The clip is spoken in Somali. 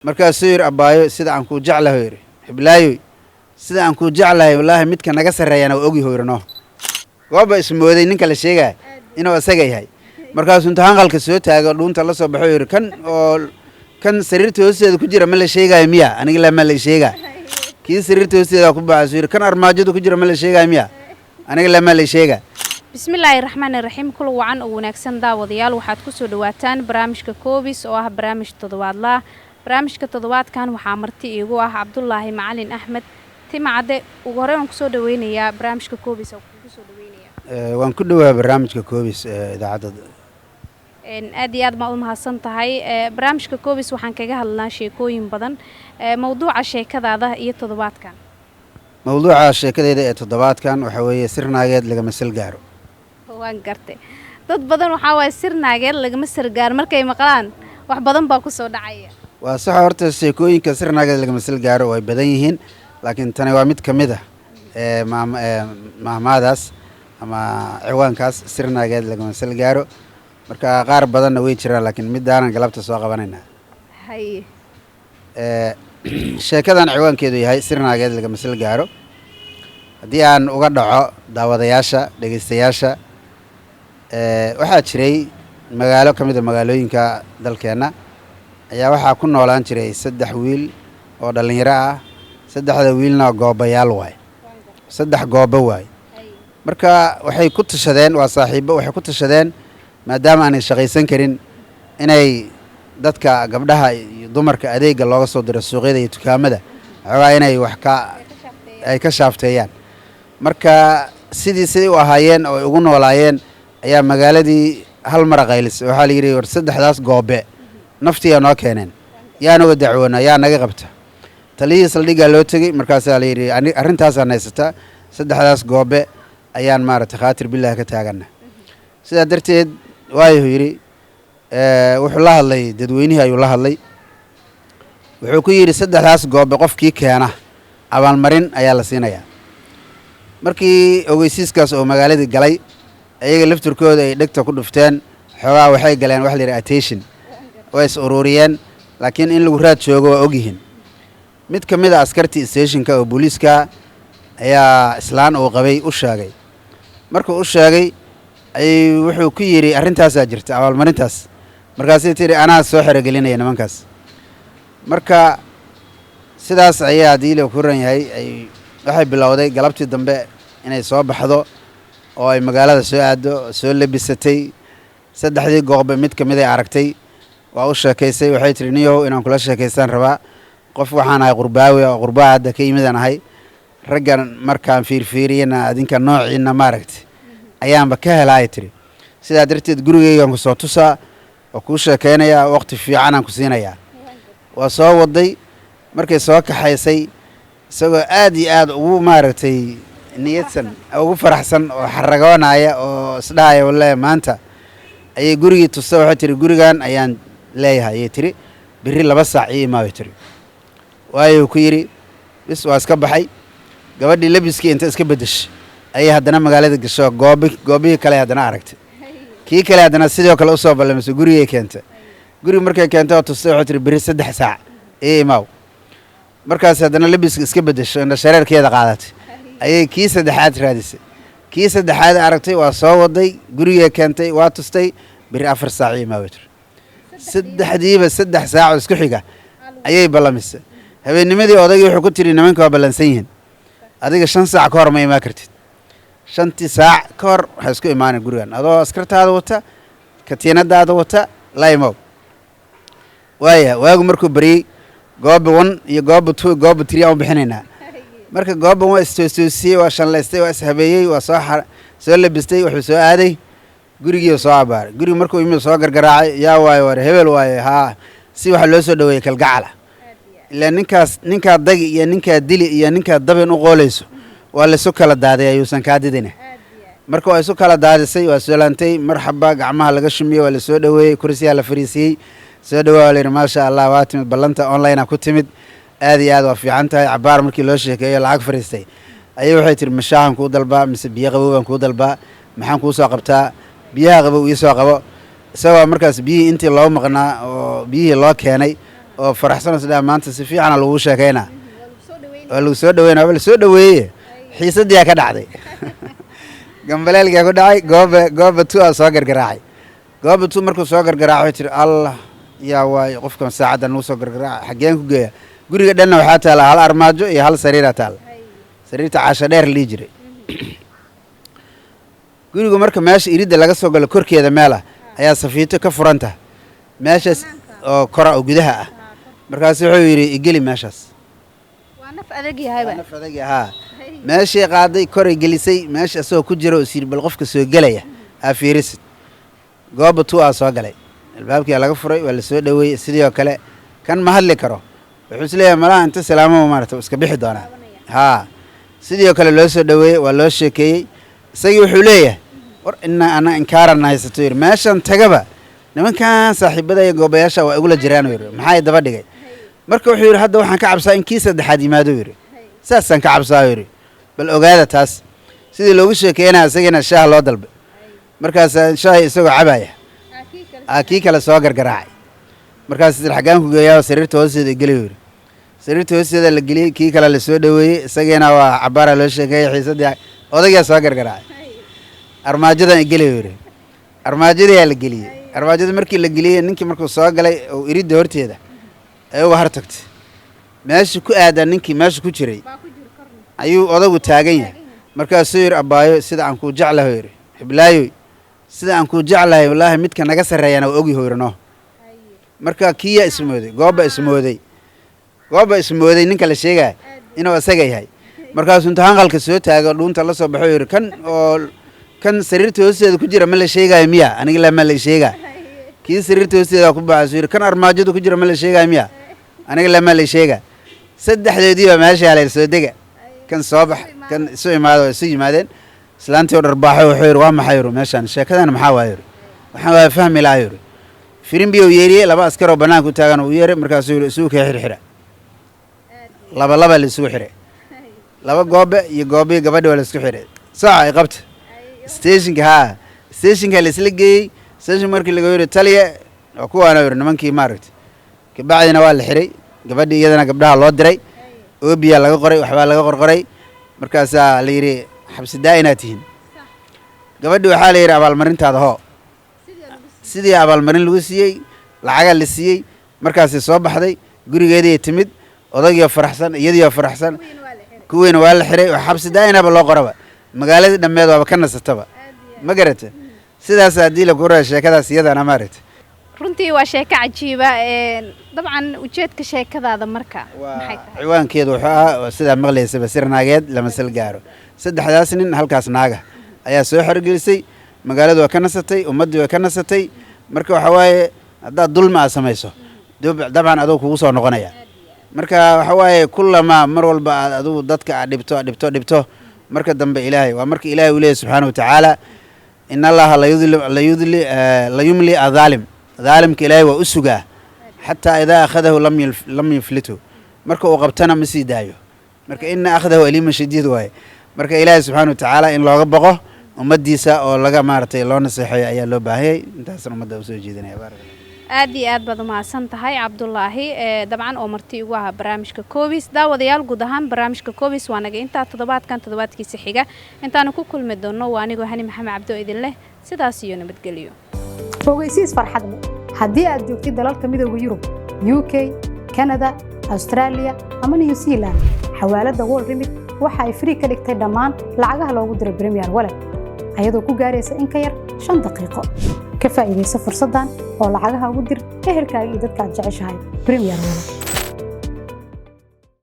Markaasuu yidhi, "Abbaayo, sida aan kuu jeclahay," yidhi, "hiblaayoy, sida aan kuu jeclahay, wallaahi midka naga sarreeyana waa ogyaho," yidhi. No gooba ismooday ninka la sheegaya inuu isaga yahay. Markaasuu intuu hanqalka soo taago, dhuunta la soo baxo, yidhi, "Kan oo kan sariirta hoosteeda ku jira ma la sheegaayo miya? Aniga lama la sheegaa." Kii sariirta hoosteeda ku baxaasuu yidhi, "Kan armaajada ku jira ma la sheegaayo miya? Aniga lama la sheegaa." Bismillaahi raxmaani raxiim. Kula wacan oo wanaagsan, daawadayaal. Waxaad kusoo dhawaataan barnaamijka Koobis oo ah barnaamij toddobaadlaah. Barnaamijka toddobaadkan waxaa marti iigu ah Cabdulaahi Macalin Axmed Timacadde. Ugu horey waan kusoo dhaweynayaa barnaamijka Koobis oo kugu soo dhaweynaya. Waan ku dhowaa barnaamijka Koobis ee idaacadda. Aad iyo aad baa u mahadsan tahay. Barnaamijka Koobis waxaan kaga hadalnaa sheekooyin badan. Mowduuca sheekadaada iyo toddobaadkan? Mawduuca sheekadeyda ee toddobaadkan waxaa weeye "Sir naageed lagama sal gaaro". Waan gartay. Dad badan waxaa waaye "sir naageed lagama sargaaro" markay maqlaan, wax badan baa kusoo dhacaya. Waa sax. Horta sheekooyinka "Sir naageed lagama sal gaaro" way badan yihiin, laakiin tani waa mid ka mid ah ee maam mahmaadaas ama ciwaankaas "Sir naageed lagama sal gaaro". Marka qaar badanna way jiraan, laakiin midaanan galabta soo qabanaynaa. Haye. Sheekadan ciwaankeedu yahay "Sir naageed lagama sal gaaro", haddii aan uga dhaco daawadayaasha, dhegeystayaasha, waxaa jiray magaalo ka mid a magaalooyinka dalkeenna ayaa waxaa ku noolaan jiray saddex wiil oo dhallinyaro ah. Saddexda wiilna goobayaal waay, saddex goobo waay. Marka waxay ku tashadeen, waa saaxiibo, waxay ku tashadeen maadaama aanay shaqaysan karin inay dadka gabdhaha iyo dumarka adeega looga soo diro suuqyada iyo dukaamada xoogaa inay wax ka ay ka shaafteeyaan. Marka sidii siday u ahaayeen oo ay ugu noolaayeen ayaa magaaladii hal mara qaylisay. Waxaa la yidhi, "War saddexdaas goobe naftiyaa noo keeneen, yaanaga dacwoona, yaa naga qabta?" Taliyihii saldhiggaa loo tegey. Markaasaa la yidhi, "Arrintaasaan haysataa, saddexdaas goobe ayaan maaragtay khaatir bilah ka taagana." Sidaa darteed waayuhu yidhi, wuxuu la hadlay dadweynihii ayuu la hadlay. Wuxuu ku yidhi, "Saddexdaas goobe qofkii keena abaalmarin ayaa la siinayaa." Markii ogeysiiskaas oo magaaladii galay, ayaga lafturkooda ay dhegta ku dhufteen. Xoogaa waxay galeen waxa la yidhi attention, way is ururiyeen, laakiin in lagu raad joogo waa ogyihiin. Mid ka mid a askartii stationka oo booliiska ayaa islaan uu qabay u sheegay. Markuu u sheegay ayay wuxuu ku yidhi, "Arrintaasaa jirta, abaalmarintaas." Markaasay tidhi, "Anaa soo xerogelinaya nimankaas." Marka sidaas ayaa haddii la ku ran yahay ay waxay bilowday galabtii dambe inay soo baxdo oo ay magaalada soo aado. Soo labisatay, saddexdii goobe mid ka mid ay aragtay, waa u sheekaysay. Waxay tihi, "Niyow, inaan kula sheekaystaan rabaa. Qof waxaan ahay qurbaawi oo qurbaa hadda ka yimidaan ahay. Raggan markaan fiirfiiriyana adinka noociina maaragtay ayaanba ka helaa," ay tiri. "Sidaa darteed gurigeygaan ku soo tusaa oo kuu sheekaynayaa, waqti fiicanaan ku siinayaa." Waa soo waday. Markay soo kaxaysay, isagoo aad iyo aad ugu maaragtay niyadsan, ugu faraxsan oo xaragoonaya oo isdhahaya wallahi maanta, ayay gurigii tusta. Waxay tiri, "Gurigan ayaan leeyahay," ayay tiri. "Berri 2 saac ii imaa," tiri. Waayuu ku yidhi. Bis, waa iska baxay. Gabadhii labiskii inta iska beddeshay ayay haddana magaalada gasho. Goobi goobihii kale haddana aragtay. Kii kale haddana sidoo kale usoo ballamisay, gurigay keentay. Guriga markay keentay oo tustay, waxay tiri, "Berri 3 saac ii imaaw." Markaas haddana labiska iska beddesho, indha shareerkeeda qaadatay, ayay kii saddexaad raadisay. Kii saddexaad aragtay, waa soo waday, gurigay keentay, waa tustay. "Berri 4 saac ii imaaw," tiri. Saddexdiiba 3 saac oo isku xiga ayay ballamisay. Habeennimadii odaygii wuxuu ku tiri, "Nimanka waa ballansan yihiin, adiga 5 saac ka hor ma imaan kartid. 5-tii saac ka hor waxaa isku imaanay gurigan, adoo askartaada wata, katiinadaada wata, la imow." Waaya, waagu markuu baryey, gooba one iyo gooba two, gooba three aan u bixinaynaa. Marka gooban waa istoostoosiyey, waa shanlaystay, waa ishabeeyey, waa soo labistay, wuxuu soo aaday gurigii, soo abaaray gurigi. Markuu yimid, soo gargaraacay. "Yaa waayo?" "War hebel waaye." Haa, si waxaa loo soo dhaweeyey kalgacala. Ilaa ninkaas ninkaa dagi iyo ninkaa dili iyo ninkaa dabin u qoolayso waa laisu kala daaday, ayuusan kaa didine. Marka waa isu kala daadisay, waa soolaantay. Marxaba, gacmaha laga shumiyey, waa lasoo dhaweeyey, kursiyaa la fariisiyey. "Soo dhawaa," waa la yidhi. "Maasha Allah, waa timid, ballanta online a ku timid, aad iyo aad waa fiican tahay." Cabaar markii loo sheekeeyo, lacag fariistay, ayay waxay tihi, "Mashaahan kuu dalbaa mise biyo qabow baan kuu dalbaa? Maxaan kuu soo qabtaa?" "Biyaha qabow ii soo qabo." Isagoo markaas biyihii intii loo maqnaa oo biyihii loo keenay. Oo faraxsan oo isdhaha maanta si fiicana lagu sheekaynaa, waa lagu soo dhaweynaa, waaba la soo dhaweeye. Xiisadiyaa ka dhacday, gambaleelkaa ku dhacay. Goobe, gooba tu aa soo gargaraacay. Gooba tu markuu soo gargaraacay, waxay tiri: "Allah, yaa waayo qofkan saacaddan nagu soo gargaraaca? Xaggeen ku geeya?" Guriga dhanna waxaa taala hal armaajo iyo hal sariiraa taala, sariirta Caasho Dheer la dhihi jiray. Gurigu marka meesha iridda laga soo galo korkeeda meel ah ayaa safiito ka furan tahay, meeshaas oo kora oo gudaha ah. Markaasu wuxuu yidhi: "Igeli meeshaas." Waa naf adag yahayba. Naf adag, haa. Meeshii qaaday, koray gelisay meesha isagoo ku jira oo is yidhi: "Bal qofka soo gelaya aa fiirisid." Gooba tu aa soo galay, albaabkii aa laga furay, waa la soo dhaweeyey. Sidii oo kale kan ma hadli karo, wuxuu is leeyahay malaha inta salaamo maarata iska bixi doonaa. Haa, sidii oo kale loo soo dhaweeyey, waa loo sheekeeyey. Isagii wuxuu leeyahay: "War ina ana inkaarana haysato," yidhi, "meeshan tagaba nimankan saaxiibada iyo goobayaasha waa igula jiraan," yidhi, "maxaa daba dhigay?" Marka wuxuu yidhi: "Hadda waxaan ka cabsaa in kii saddexaad yimaado," yidhi, "saasaan ka cabsaa," yidhi. Bal ogaada taas sidii loogu sheekeynaya. Isagiina shaah loo dalbay. Markaas shaahi isagoo cabaya aa kii kale soo gargaraacay. Markaas xaggaan ku geeyaa? "Sariirta hoosteeda geli," yidhi. Sariirta hoosteeda la geliyey. Kii kale la soo dhaweeyey, isagiina waa cabaara loo sheekeeyey. Xiisadii odaygaa soo gargaraacay. "Armaajadan igeli," yidhi. Armaajadayaa la geliyey. Armaajada markii la geliyey, ninkii markuu soo galay oo iridda horteeda ay uga har tagtay, meesha ku aadan ninkii meesha ku jiray ayuu odagu taagan yahay. Markaasuu yidhi: "Abbaayo, sida aan kuu jeclahay," yidhi, "hiblaayoy, sida aan kuu jeclahay, wallaahi midka naga sarreeyana waa ogyaho," yidhi. No, marka kiyaa ismooday, gooba ismooday, gooba ismooday ninka la sheegaya inuu isaga yahay. Markaasuu inta hanqalka soo taago, dhuunta la soo baxo, yidhi: "Kan oo kan sariirta hoosteeda ku jira ma la sheegaayo miya? Aniga lama la sheegaa." Kii sariirta hoosteeda ku baxaasuu yidhi: "Kan armaajada ku jira ma la sheegaayo miya? Aniga lama la sheegaa." Saddexdoodii baa meesha haleel soo dega, kan soo bax, kan isu imaado, waa isu yimaadeen. Islaantii oo dharbaaxo, wuxuu yidhi: "Waa maxay?" yidhi, "meeshaan sheekadan maxaa waa?" yidhi, "Waxaan waa fahmi lahaa," yidhi. Firimbi uu yeeriyey, laba askar oo bannaanka u taagan uu yeeray. Markaasuu yidhi: "Isugu kee xirxira." Laba laba la isugu xiray, laba goobe iyo goobihi gabadhi waa la isku xiray. Sooca ay qabta stationka, haa, stationka la isla geeyey. Station markii laga yidhi: "Taliya, waa kuwaana," yidhi, "nimankii maaragtay." Kabacdina waa la xiray gabadhii, iyadana gabdhaha loo diray, oobiyaa laga qoray, waxbaa laga qorqoray. Markaasaa la yidhi: "Xabsi daa-inaad tihiin." Gabadhii waxaa la yidhi: "Abaalmarintaada hoo." Sidii abaalmarin lagu siiyey, lacagaa la siiyey. Markaasay soo baxday, gurigeedii timid, odagiioo faraxsan, iyadiioo faraxsan, kuwiina waa la xiray oo xabsi daa-inaba loo qoraba. Magaaladii dhammeed waaba ka nasataba, ma garata? Sidaas haddii la kuraa sheekadaas iyadana, maaragta. Runtii waa sheeko cajiiba. Dabcan ujeedka sheekadaada marka maxay tahay? Ciwaankeedu wuxuu ahaa oo sidaa maqlaysaba: sir naageed lama sal gaaro. Saddexdaas nin halkaas naaga ayaa soo xergelisay, magaaladu waa ka nasatay, ummaddii waa ka nasatay. Marka waxa waaye, haddaad dulmi aad samayso, dabcan adugu kugu soo noqonaya. Marka waxa waaye, kullamaa mar walba aad adigu dadka aad dhibto, dhibto, dhibto, marka dambe Ilaahay waa marka Ilaahay uu leeyahy subxaana wa tacaala: "In Allaha layudli layudli layumli adaalim." Daalimka Ilaahay waa u sugaa xataa idaa akhadahu lam yuflitu. Marka uu qabtana ma sii daayo. Marka ina akhdahu aliiman shadiid waaye. Marka Ilaahay subxaana wa tacaala in looga boqo ummaddiisa oo laga maaragtay loo naseexeeyo ayaa loo baahanyay. Intaasna ummadda usoo jeedinaya. Baarak Allah. Aad iyo aad baad umahadsan tahay, Cabdulaahi, dabcan oo marti igu ahaa barnaamijka Koobis. Daawadayaal, guud ahaan barnaamijka Koobis waa naga intaa toddobaadkan. Toddobaadkiisa xiga intaanu ku kulmi doonno, waa anigoo Hani Maxamed Cabdo idin leh sidaas iyo nabadgelyo. Ogeysiis farxad leh: haddii aad joogtid dalalka Midowga Yurub, UK, Canada, Australia ama New Zealand, xawaaladda World Remit waxa ay free ka dhigtay dhammaan lacagaha loogu diro Premier Wallet, ayadoo ku gaaraysa in ka yar 5 daqiiqo. Ka faa'iidayso fursaddan oo lacagaha ugu dir ehelkaaga iyo dadka aad jeceshahay Premier Wallet.